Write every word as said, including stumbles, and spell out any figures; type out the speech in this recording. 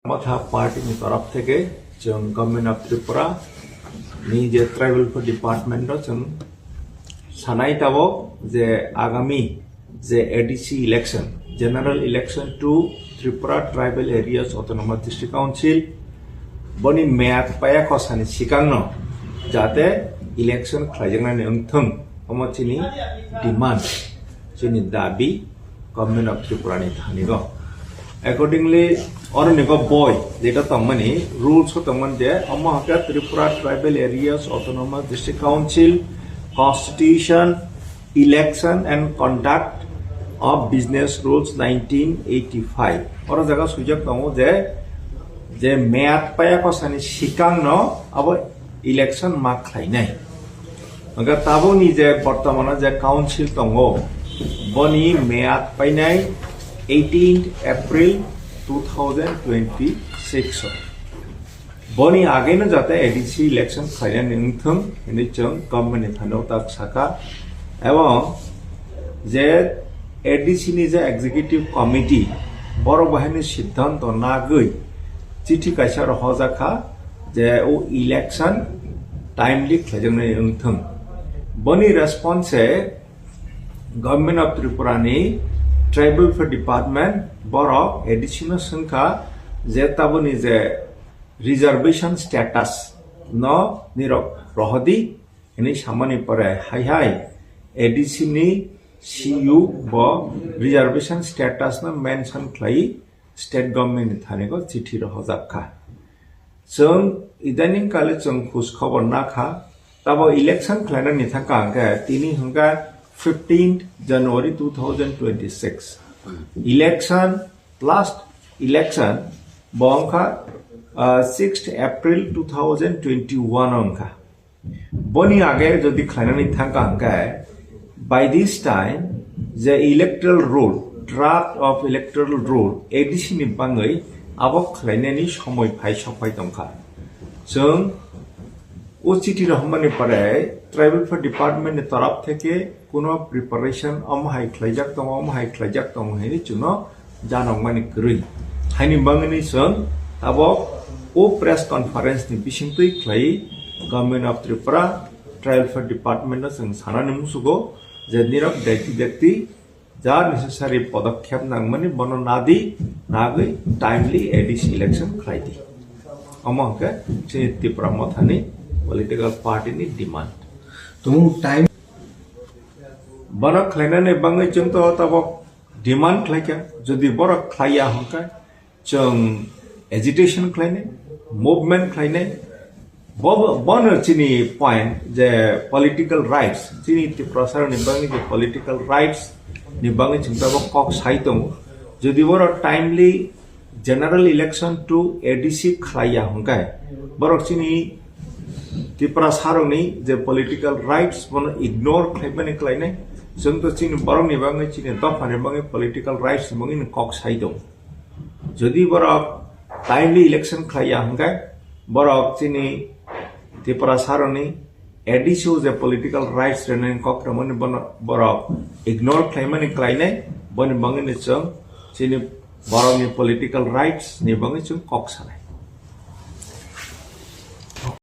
Motha party ni torop theke chwng Government of Tripura ni je tribal department o chwng sanai tabok je agami je A D C election, General Election to Tripura Tribal Areas Autonomous District Council, boni meyad paya kosani sikangno jate election khlaijaknani wngthwng, omo chini demand, chini dabi Government of Tripura ni thani go. Accordingly, oro ni go boi, jeta tongmani rules o tongmani je, omo hake Tripura Tribal Areas Autonomous District Council Constitution, Election and Conduct of Business Rules nineteen eighty-five. Oro jaga sujak tongo je, je meyad paya kosani sikang no abo election ma khlainai. Hingke tabukni je bortomano je council tongo, boni meyad painai eighteenth April two thousand twenty-six o. Boni ageno jate A D C election khlainani wngthwng hinwi chwng government ni thani tak saka, ebong je A D C ni je executive committee borok bahai ni siddhanto nagwi chithi kaisa rohorjak kha je o election timely khlaijaknai wngthwng. Boni response se Government of Tripura ni Tribal Welfare Department borok A D C no swngkha je taboni je reservation status no nirok rohodi hinwi samani pore hai hai A D C ni C U bo reservation status no mention khlai state government ni thani go chithi rohorjak kha. Chwng idaning kale chwng khus khobor na kha, tabo election khlainani thangka hwnkhe tini hwnkha fifteenth January two thousand twenty-six. Election, last election bo wngkha, uh, sixth April two thousand twenty-one o wngkha. Boni age jodi khlainani thangka hwnkhe, by this time je electoral roll, draft of electoral roll A D C ni bangwi abo khlainani somoi phai sokphai tongkha. Chwng o chithi rohormani pore Tribal Welfare Department ni torop theke kuno preparation omo hai khlaijak tongo, omo hai khlaijak tongo hinwi chwngno janokmani kwrwi. Haini bangwini chwng tabok o press conference ni bisingtwi khlai Government of Tripura Tribal Welfare Department no chwng sanani musugo je nirok dakti dakti ja necessary podokkhep nangmani bono nadi, nagwi timely A D C election khlai di. Omo hwnkhe chini Tipra Mothani political party ni demand. Tumung time Bono khlainani bangwi chwng to tabok demand khlaikha, jodi borok khlaiya hwnkhe chwng agitation khlainai, movement khlainai. Bo-, bono chini point je political rights, chini Tiprasarokni bagwi je political rights ni bagwi chwng tabok kok sai tongo. Jodi borok timely general election to A D C khlaiya hwnkhe borok chini Tiprasarokni je political rights bono ignore khlaimani khlainai. Chwng to chini borokni bagwi, chini dophani bagwi political rights ni bagwi kok sai tongo. Jodi borok timely election khlaiya hwnkhe borok chini Tiprasarokni A D C o je political rights rwnani kok rwmani bono borok ignore khlaimani khlainai, boni bagwino chwng chini borokni political rights ni bagwi chwng kok sanai.